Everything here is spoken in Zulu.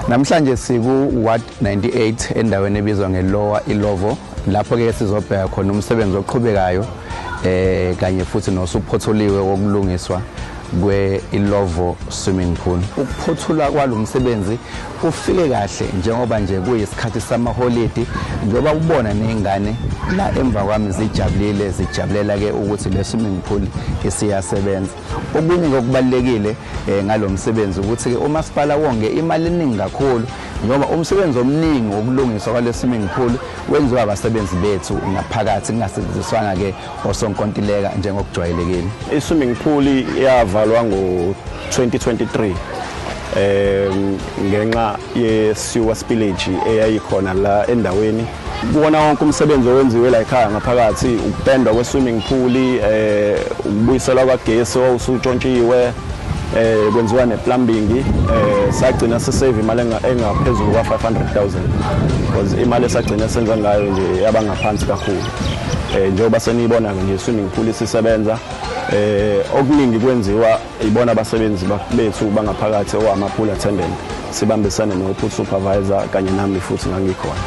Namhlanje siku Ward 98 endaweni ebizwa ngeLower Illovo, lapho ke sizobheka khona umsebenzi oqhubekayo kanye futhi nosuphothuliwe wokulungiswa kwe-Illovo swimming pool. Ukuphothula kwalomsebenzi kufike kahle njengoba nje kuyisikhathi samaholidi, njengoba ubona nezingane la emva kwami zijabulile, zijabulela ke ukuthi le swimming pool isiyasebenza. Okunye okubalulekile ngalomsebenzi ukuthi ke umasipala wonge imali eningi kakhulu, njengoba umsebenzi omningi wokulungiswa kwale swimming pool wenziwa abasebenzi bethu ngaphakathi, kungasetshenziswanga ke osonkontileka njengokujwayelekile. I-swimming pool yavalwa ngo-2023 ngenxa ye-sewer spillage eyayikhona la endaweni. Kuwona wonke umsebenzi owenziwe la ekhaya ngaphakathi, ukupendwa kwe-swimming pool, ukubuyiselwa kwagesi owawusuntshontshiwe, kwenziwa ne-plumbing, sagcina sisave imali engaphezulu kwa-500,000, because imali esagcina senza ngayo nje yaba ngaphansi kakhulu. Njengoba seniyibona-ke nje swimming pool isisebenza, okuningi kwenziwa ibona abasebenzi bethu bangaphakathi owama-pool attendant, sibambisane no-pool supervisor kanye nami futhi ngangikhona.